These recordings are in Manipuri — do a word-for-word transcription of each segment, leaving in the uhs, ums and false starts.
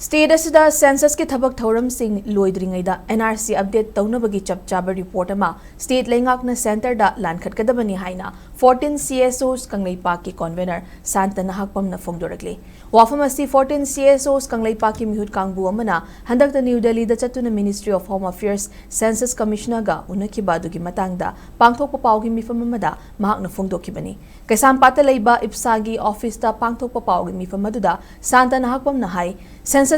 State ꯑꯁꯤꯗ census ꯀꯤ ꯊꯕꯛ ꯊꯧꯔꯝꯁꯤꯡ ꯂꯣꯏꯗ꯭ꯔꯤꯉꯩꯗ N R C update ꯇꯧꯅꯕꯒꯤ ꯆꯞ ꯆꯥꯕ report ꯑꯃ state ꯂꯩꯉꯥꯛꯅ centre ꯗ ꯂꯥꯟꯈꯠꯀꯗꯕꯅꯤ ꯍꯥꯏꯅ fourteen C S Os ꯀꯪꯂꯩꯄꯥꯛꯀꯤ convener ꯁꯥꯟꯇ ꯅꯍꯥꯛꯄꯝꯅ ꯐꯣꯡꯗꯣꯔꯛꯂꯤ꯫ ꯋꯥꯐꯝ ꯑꯁꯤ fourteen C S Os ꯀꯪꯂꯩꯄꯥꯛꯀꯤ ꯃꯤꯍꯨꯠ ꯀꯥꯡꯕꯨ ꯑꯃꯅ ꯍꯟꯗꯛꯇ New Delhi ꯗ ꯆꯠꯇꯨꯅ Ministry of Home Affairs Census Commissioner ꯒ ꯎꯅꯈꯤꯕ ꯑꯗꯨꯒꯤ ꯃꯇꯥꯡꯗ ꯄꯥꯡꯊꯣꯛꯄ ꯄꯥꯎꯒꯤ ꯃꯤꯐꯝ ꯑꯃꯗ ꯃꯍꯥꯛꯅ ꯐꯣꯡꯗꯣꯛꯈꯤꯕꯅꯤ꯫ ꯀꯩꯁꯥꯝꯄꯥꯠꯇ ꯂꯩꯕ ꯏꯞꯁꯥꯒꯤ office ꯇ ꯄꯥꯡꯊꯣꯛꯄ ꯄꯥꯎꯒꯤ ꯃꯤꯐꯝ ꯑꯗꯨꯗ ꯁꯥꯟꯇ ꯅꯍꯥꯛꯄꯝꯅ ꯍꯥꯏ, census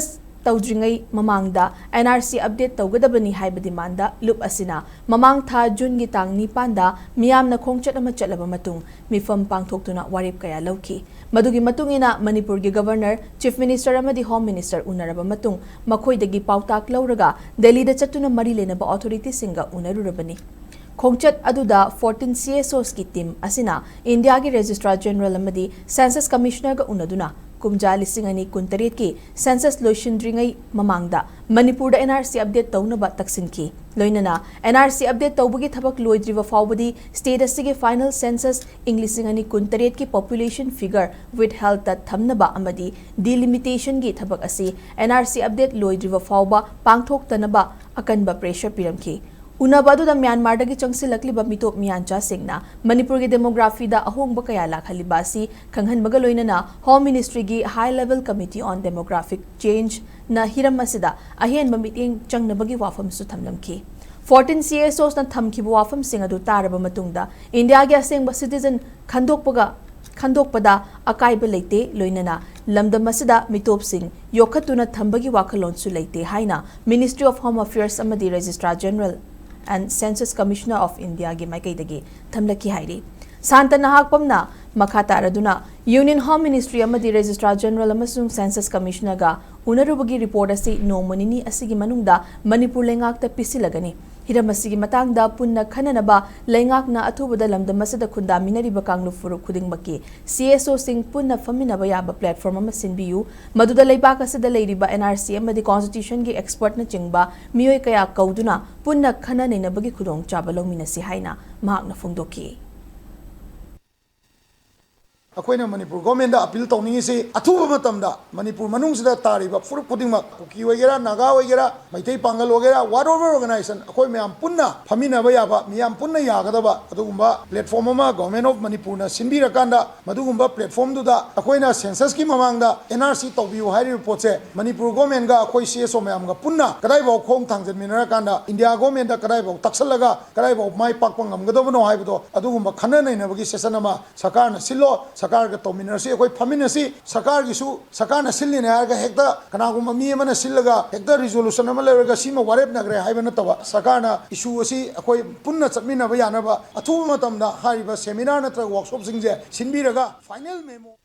ꯇꯧꯗ꯭ꯔꯤꯉꯩ ꯃꯃꯥꯡꯗ N R C update ꯇꯧꯒꯗꯕꯅꯤ ꯍꯥꯏꯕ demand ꯂꯨꯞ ꯑꯁꯤꯅ ꯃꯃꯥꯡ ꯊꯥ June ꯒꯤ ꯇꯥꯡ ꯅꯤꯄꯥꯟꯗ ꯃꯤꯌꯥꯝꯅ ꯈꯣꯡꯆꯠ ꯑꯃ ꯆꯠꯂꯕ ꯃꯇꯨꯡ ꯃꯤꯐꯝ ꯄꯥꯡꯊꯣꯛꯇꯨꯅ ꯋꯥꯔꯦꯞ ꯀꯌꯥ ꯂꯧꯈꯤ꯫ ꯃꯗꯨꯒꯤ ꯃꯇꯨꯡ ꯏꯟꯅ ꯃꯅꯤꯄꯨꯔꯒꯤ Governor, Chief Minister ꯑꯃꯗꯤ Home Minister ꯎꯅꯔꯕ ꯃꯇꯨꯡ ꯃꯈꯣꯏꯗꯒꯤ ꯄꯥꯎꯇꯥꯛ ꯂꯧꯔꯒ ꯗꯦꯜꯂꯤꯗ ꯆꯠꯇꯨꯅ ꯃꯔꯤ ꯂꯩꯅꯕ authority ꯁꯤꯡꯒ ꯎꯅꯔꯨꯔꯕꯅꯤ꯫ ꯈꯣꯡꯆꯠ ꯑꯗꯨꯗ fourteen C S Os ꯀꯤ team ꯑꯁꯤꯅ ꯏꯟꯗꯤꯌꯥꯒꯤ Registrar General ꯑꯃꯗꯤ Census Commissioner ꯒ ꯎꯅꯗꯨꯅ ꯀꯨꯝꯖꯥ ꯂꯤꯁꯤꯡ ꯑꯅꯤ ꯀꯨꯟꯇꯔꯦꯠꯀꯤ census ꯂꯣꯏꯁꯤꯟꯗ꯭ꯔꯤꯉꯩ ꯃꯃꯥꯡꯗ ꯃꯅꯤꯄꯨꯔꯗ N R C update ꯇꯧꯅꯕ ꯇꯛꯁꯤꯟꯈꯤ꯫ ꯂꯣꯏꯅꯅ N R C update ꯇꯧꯕꯒꯤ ꯊꯕꯛ ꯂꯣꯏꯗ꯭ꯔꯤꯕ ꯐꯥꯎꯕꯗꯤ state ꯑꯁꯤꯒꯤ final census ꯏꯪ ꯂꯤꯁꯤꯡ ꯑꯅꯤ ꯀꯨꯟꯇꯔꯦꯠꯀꯤ population figure withheld ꯇ ꯊꯝꯅꯕ ꯑꯃꯗꯤ delimitation ꯒꯤ ꯊꯕꯛ ꯑꯁꯤ N R C update ꯂꯣꯏꯗ꯭ꯔꯤꯕ ꯐꯥꯎꯕ ꯄꯥꯡꯊꯣꯛꯇꯅꯕ ꯑꯀꯟꯕ pressure ꯄꯤꯔꯝꯈꯤ꯫ ꯎꯅꯕ ꯑꯗꯨꯗ ꯃ꯭ꯌꯥꯟꯃꯥꯔꯗꯒꯤ ꯆꯪꯁꯤꯜꯂꯛꯂꯤꯕ ꯃꯤꯇꯣꯞ ꯃꯤꯌꯥꯟꯆꯥꯁꯤꯡꯅ ꯃꯅꯤꯄꯨꯔꯒꯤ demography ꯗ ꯑꯍꯣꯡꯕ ꯀꯌꯥ ꯂꯥꯛꯍꯜꯂꯤꯕ ꯑꯁꯤ ꯈꯪꯍꯟꯕꯒ ꯂꯣꯏꯅꯅ Home Ministry ꯒꯤ High Level Committee on Demographic Change ꯅ ꯍꯤꯔꯝ ꯑꯁꯤꯗ ꯑꯍꯦꯟꯕ ꯃꯤꯠꯌꯦꯡ ꯆꯪꯅꯕꯒꯤ ꯋꯥꯐꯝꯁꯨ ꯊꯝꯂꯝꯈꯤ꯫ Fourteen C S Os ꯅ ꯊꯝꯈꯤꯕ ꯋꯥꯐꯝꯁꯤꯡ ꯑꯗꯨ ꯇꯥꯔꯕ ꯃꯇꯨꯡꯗ ꯏꯟꯗꯤꯌꯥꯒꯤ ꯑꯁꯦꯡꯕ citizen ꯈꯟꯗꯣꯛꯄꯒ ꯈꯟꯗꯣꯛꯄꯗ ꯑꯀꯥꯏꯕ ꯂꯩꯇꯦ, ꯂꯣꯏꯅꯅ ꯂꯝꯗꯝ ꯑꯁꯤꯗ ꯃꯤꯇꯣꯞꯁꯤꯡ ꯌꯣꯛꯈꯠꯇꯨꯅ ꯊꯝꯕꯒꯤ ꯋꯥꯈꯜꯂꯣꯟꯁꯨ ꯂꯩꯇꯦ ꯍꯥꯏꯅ Ministry of Home Affairs ꯑꯃꯗꯤ Registrar General and Census Commissioner of India ꯒꯤ ꯃꯥꯏꯀꯩꯗꯒꯤ ꯊꯝꯂꯛꯈꯤ ꯍꯥꯏꯔꯤ꯫ ꯁꯥꯟꯇ ꯅꯍꯥꯛꯄꯝꯅ ꯃꯈꯥ ꯇꯥꯔꯗꯨꯅ Union Home Ministry ꯑꯃꯗꯤ Registrar General ꯑꯃꯁꯨꯡ Census Commissioner ꯒ ꯎꯅꯔꯨꯕꯒꯤ report ꯑꯁꯤ ꯅꯣꯡꯃ ꯅꯤꯅꯤ ꯑꯁꯤꯒꯤ ꯃꯅꯨꯡꯗ ꯃꯅꯤꯄꯨꯔ ꯂꯩꯉꯥꯛꯇ ꯄꯤꯁꯤꯜꯂꯒꯅꯤ꯫ ꯍꯤꯔꯝ ꯑꯁꯤꯒꯤ ꯃꯇꯥꯡꯗ ꯄꯨꯟꯅ ꯈꯟꯅꯅꯕ ꯂꯩꯉꯥꯛꯅ ꯑꯊꯨꯕꯗ ꯂꯝꯗꯝ ꯑꯁꯤꯗ ꯈꯨꯟꯗꯥꯃꯤꯟꯅꯔꯤꯕ ꯀꯥꯡꯂꯨꯞ ꯐꯨꯔꯨꯞ ꯈꯨꯗꯤꯡꯃꯛꯀꯤ C S O ꯁꯤꯡ ꯄꯨꯟꯅ ꯐꯝꯃꯤꯟꯅꯕ ꯌꯥꯕ platform ꯑꯃ ꯁꯤꯟꯕꯤꯌꯨ, ꯃꯗꯨꯗ ꯂꯩꯕꯥꯛ ꯑꯁꯤꯗ ꯂꯩꯔꯤꯕ N R C ꯑꯃꯗꯤ Constitution ꯒꯤ expert ꯅꯆꯤꯡꯕ ꯃꯤꯑꯣꯏ ꯀꯌꯥ ꯀꯧꯗꯨꯅ ꯄꯨꯟꯅ ꯈꯟꯅ ꯅꯩꯅꯕꯒꯤ ꯈꯨꯗꯣꯡꯆꯥꯕ ꯂꯧꯃꯤꯟꯅꯁꯤ ꯍꯥꯏꯅ ꯃꯍꯥꯛꯅ ꯐꯣꯡꯗꯣꯛꯈꯤ꯫ ꯑꯩꯈꯣꯏꯅ ꯃꯅꯤꯄꯨꯔ ꯒꯣꯔꯃꯦꯟꯗ ꯑꯄꯤꯜ ꯇꯧꯅꯤꯡꯉꯤꯁꯤ, ꯑꯊꯨꯕ ꯃꯇꯝꯗ ꯃꯅꯤꯄꯨꯔ ꯃꯅꯨꯡꯁꯤꯗ ꯇꯥꯔꯤꯕ ꯐꯨꯔꯨꯞ ꯈꯨꯗꯤꯡꯃꯛ, ꯀꯨꯀꯤ ꯑꯣꯏꯒꯦꯔꯥ, ꯅꯥꯒꯥ ꯑꯣꯏꯒꯦꯔꯥ, ꯃꯩꯇꯩ ꯄꯥꯡꯒꯜ ꯑꯣꯏꯒꯦꯔꯥ, whatever organization, ꯑꯩꯈꯣꯏ ꯃꯌꯥꯝ ꯄꯨꯟꯅ ꯐꯝꯃꯤꯟꯅꯕ ꯌꯥꯕ, ꯃꯤꯌꯥꯝ ꯄꯨꯟꯅ ꯌꯥꯒꯗꯕ ꯑꯗꯨꯒꯨꯝꯕ platform ꯑꯃ Government of ꯃꯅꯤꯄꯨꯔꯅ ꯁꯤꯟꯕꯤꯔꯀꯥꯟꯗ, ꯃꯗꯨꯒꯨꯝꯕ platformꯗꯨꯗ ꯑꯩꯈꯣꯏꯅ censusꯀꯤ ꯃꯃꯥꯡꯗ N R C ꯇꯧꯕꯤꯌꯨ ꯍꯥꯏꯔꯤꯕ ꯄꯣꯠꯁꯦ ꯃꯅꯤꯄꯨꯔ ꯒꯣꯔꯃꯦꯟꯒ ꯑꯩꯈꯣꯏ C S O ꯃꯌꯥꯝꯒ ꯄꯨꯟꯅ ꯀꯗꯥꯏꯐꯥꯎ ꯈꯣꯡ ꯊꯥꯡꯖꯟꯃꯤꯟꯅꯔꯀꯥꯟꯗ ꯏꯟꯗꯤꯌꯥ ꯒꯣꯔꯃꯦꯟꯗ ꯀꯗꯥꯏꯐꯥꯎ ꯇꯛꯁꯜꯂꯒ ꯀꯗꯥꯏꯐꯥꯎ ꯃꯥꯏ ꯄꯥꯛꯄ ꯉꯝꯒꯗꯕꯅꯣ ꯍꯥꯏꯕꯗꯣ, ꯑꯗꯨꯒꯨꯝꯕ ꯈꯟꯅ ꯅꯩꯅꯕꯒꯤ session ꯑꯃ ꯁꯔꯀꯥꯔꯅ ꯁꯤꯜꯂꯣ, ꯁꯔꯀꯥꯔꯒ ꯇꯧꯃꯤꯟꯅꯔꯁꯤ, ꯑꯩꯈꯣꯏ ꯐꯝꯃꯤꯟꯅꯁꯤ꯫ ꯁꯔꯀꯥꯔꯒꯤꯁꯨ, ꯁꯔꯀꯥꯔꯅ ꯁꯤꯜꯂꯤꯅꯦ ꯍꯥꯏꯔꯒ ꯍꯦꯛꯇ ꯀꯅꯥꯒꯨꯝꯕ ꯃꯤ ꯑꯃꯅ ꯁꯤꯜꯂꯒ ꯍꯦꯛꯇ resolution ꯑꯃ ꯂꯩꯔꯒ ꯁꯤꯃ ꯋꯥꯔꯦꯞꯅꯈ꯭ꯔꯦ ꯍꯥꯏꯕ ꯅꯠꯇꯕ, ꯁꯔꯀꯥꯔꯅ issue ꯑꯁꯤ ꯑꯩꯈꯣꯏ ꯄꯨꯟꯅ ꯆꯠꯃꯤꯟꯅꯕ ꯌꯥꯅꯕ ꯑꯊꯨꯕ ꯃꯇꯝꯗ ꯍꯥꯏꯔꯤꯕ seminar ꯅꯠꯇ꯭ꯔꯒ workshopꯁꯤꯡꯁꯦ ꯁꯤꯟꯕꯤꯔꯒ final memo